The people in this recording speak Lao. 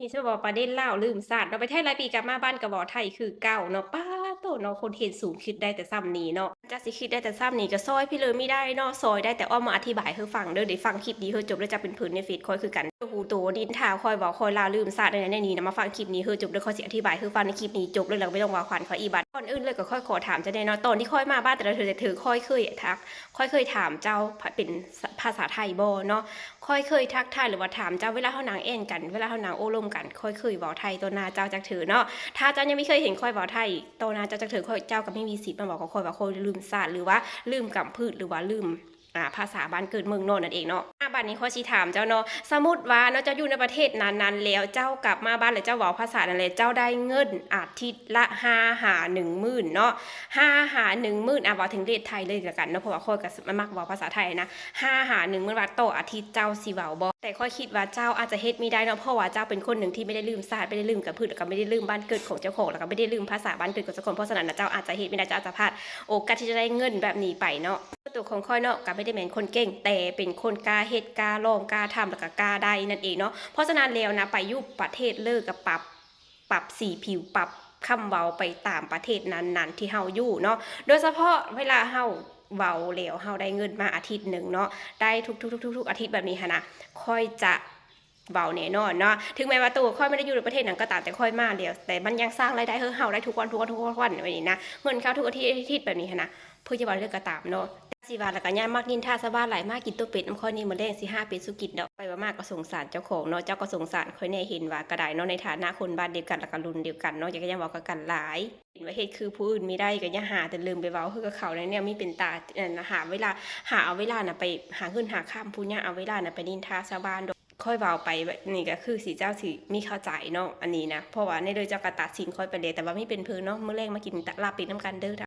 ນີ້ຊິເວົ້າປະເດັນລາວລືມຊາດເນາະ ໄປໄທຫຼາຍປີກັບມາບ້ານກໍເວົ້າໄທຄືເກົ່າເນາະ. ປາໂຕເນາະ ຄົນເຫັນສູງຄິດໄດ້ແຕ່ສ່ຳນີ້ເນາະ ຈັກຊິຄິດໄດ້ແຕ່ສ່ຳນີ້ກໍຊ່ອຍເພິ່ນເລີຍບໍ່ໄດ້ເນາະ ຊ່ອຍໄດ້ແຕ່ອ້ອມມາອະທິບາຍໃຫ້ຟັງເດີ. ໄດ້ຟັງຄລິບນີ້ໃຫ້ຈົບເດີ ຈັກເປັນເພິ່ນໃນເຟສຂ້ອຍຄືກັນ ຫູໂຕນິນທາຂ້ອຍເວົ້າ ຂ້ອຍລາວລືມຊາດແນວນັ້ນແນວນີ້ນະ ມາຟັງຄລິບນີ້ໃຫ້ຈົບເດີ ຂ້ອຍຊິອະທິບາຍໃຫ້ຟັງໃນຄລິບນີ້ຈົບເລີຍ ແລ້ວກໍບໍ່ຕ້ອງວ່າຂວັນຂ້ອຍອີກ. ບາດກ່ອນອື່ນເລີຍກໍຂ້ອຍຂໍຖາມເຈົ້າແດ່ເນາະ ຕອນທີ່ຂ້ອຍມາບ້ານແຕ່ລະເທື່ອແຕ່ລະເທື່ອ ຂ້ອຍເຄີຍທັກ ຂ້ອຍເຄີຍຖາມເຈົ້າ ເປັນພາສາໄທບໍ່ເນາະ? ຂ້ອຍເຄີຍທັກທາຍ ຫຼືວ່າຖາມເຈົ້າ ເວລາເຮົານັ່ງແອ່ນກັນ ເວລາເຮົານັ່ງໂອ້ລົມກັນ ຂ້ອຍເຄີຍເວົ້າໄທຕໍ່ໜ້າເຈົ້າຈັກເທື່ອເນາະ? ຖ້າເຈົ້າຍັງບໍ່ເຄີຍເຫັນຂ້ອຍເວົ້າໄທຕໍ່ໜ້າເຈົ້າຈັກເທື່ອ ຂ້ອຍ ເຈົ້າກໍບໍ່ມີສິດມາເວົ້າກັບຂ້ອຍວ່າຂ້ອຍລືມຊາດ ຫຼືວ່າລືມກຳພືດ ຫຼືວ່າລືມ ອ່າ ພາສາບ້ານເກີດເມືອງນອນນັ້ນເອງເນາະ. ອ່າ ບາດນີ້ຂ້ອຍຊິຖາມເຈົ້າເນາະ ສົມມຸດວ່າເນາະ ເຈົ້າຢູ່ໃນປະເທດນັ້ນໆ ແລ້ວເຈົ້າກັບມາບ້ານ ແລ້ວເຈົ້າເວົ້າພາສານັ້ນ ແລ້ວເຈົ້າໄດ້ເງິນອາທິດລະຫ້າຫາໜຶ່ງໝື່ນເນາະ ຫ້າຫາໜຶ່ງໝື່ນ ອ່າ ເວົ້າເຖິງເຣດໄທເລີຍລະກັນເນາະ ເພາະວ່າຂ້ອຍກໍມັກເວົ້າພາສາໄທນະ ຫ້າຫາໜຶ່ງໝື່ນບາດຕໍ່ອາທິດ ເຈົ້າຊິເວົ້າບໍ່? ແຕ່ຂ້ອຍຄິດວ່າເຈົ້າອາດຈະເຮັດບໍ່ໄດ້ເນາະ ເພາະວ່າເຈົ້າເປັນຄົນໜຶ່ງທີ່ບໍ່ໄດ້ລືມຊາດ ບໍ່ໄດ້ລືມກຳພືດ ແລ້ວກໍບໍ່ໄດ້ລືມບ້ານເກີດຂອງເຈົ້າຂອງ ແລ້ວກໍບໍ່ໄດ້ລືມພາສາບ້ານເກີດຂອງເຈົ້າຂອງ ເພາະສະນັ້ນນະ ເຈົ້າອາດຈະເຮັດບໍ່ໄດ້ ເຈົ້າອາດຈະພາດໂອກາດທີ່ຈະໄດ້ເງິນແບບນີ້ໄປເນາະ. ຕົວຂອງຂ້ອຍເນາະ ກໍບໍ່ໄດ້ແມ່ນຄົນເກັ່ງ ແຕ່ເປັນຄົນກ້າເຮັດ ກ້າລອງ ກ້າທຳ ແລ້ວກໍກ້າໄດ້ນັ້ນເອງເນາະ. ເພາະສະນັ້ນແລ້ວນະ ໄປຢູ່ປະເທດເລີກກໍປັບ ປັບສີຜິວ ປັບຄຳເວົ້າໄປຕາມປະເທດນັ້ນໆ ທີ່ເຮົາຢູ່ເນາະ. ໂດຍສະເພາະເວລາເຮົາເວົ້າແລ້ວ ເຮົາໄດ້ເງິນມາອາທິດໜຶ່ງເນາະ ໄດ້ທຸກໆ ທຸກໆ ອາທິດແບບນີ້ຫັ້ນນະ ຂ້ອຍຈະເວົ້າແນ່ນອນເນາະ. ເຖິງແມ່ນວ່າຕົວຂ້ອຍບໍ່ໄດ້ຢູ່ໃນປະເທດນັ້ນກໍຕາມ ແຕ່ຂ້ອຍມາແລ້ວ ແຕ່ມັນຍັງສ້າງລາຍໄດ້ໃຫ້ເຮົາໄດ້ທຸກວັນ ທຸກວັນ ທຸກວັນ ໄວ້ນີ້ນະ ເງິນເຂົ້າທຸກອາທິດ ອາທິດແບບນີ້ຫັ້ນນະ. ເພິ່ນຈະເວົ້າເລື່ອງກໍຕາມເນາະ ຊິວ່າແລ້ວກໍຍາມມັກນິນທາຊາວບ້ານຫຼາຍ ມາກິນຕົວເປັດນຳຂ້ອຍນີ້ ມື້ແລງຊິຫາເປັດສູ່ກິນດອກ. ໄປວ່າມາກໍສົງສານເຈົ້າຂອງເນາະ ເຈົ້າກໍສົງສານຂ້ອຍແດ່ ເຫັນວ່າກໍໄດ້ເນາະ ໃນຖານະຄົນບ້ານດຽວກັນ ແລ້ວກໍລຸ້ນດຽວກັນເນາະ ຈະກໍຍັງເວົ້າກັບກັນຫຼາຍ ເຫັນວ່າເຮັດຄືຜູ້ອື່ນບໍ່ໄດ້ ກໍຢ່າຫາແຕ່ເລີ່ມໄປເວົ້າຄືກັບເຂົາ ແນວມີເປັນຕາ ອັນ ຫາເວລາ ຫາເອົາເວລານະໄປຫາເງິນຫາຄຳ ຜູ້ຢ່າເອົາເວລານະໄປນິນທາຊາວບ້ານດອກ. ຂ້ອຍເວົ້າໄປແບບນີ້ກໍຄືຊິ ເຈົ້າຊິມີເຂົ້າໃຈເນາະ ອັນນີ້ນະ ເພາະວ່າໃນເດີເຈົ້າກໍຕັດສິນຂ້ອຍໄປແລ້ວ ແຕ່ວ່າມີເປັນເພິ່ນເນາະ ມື້ແລງມາກິນລາບເປັດນຳກັນເດີ.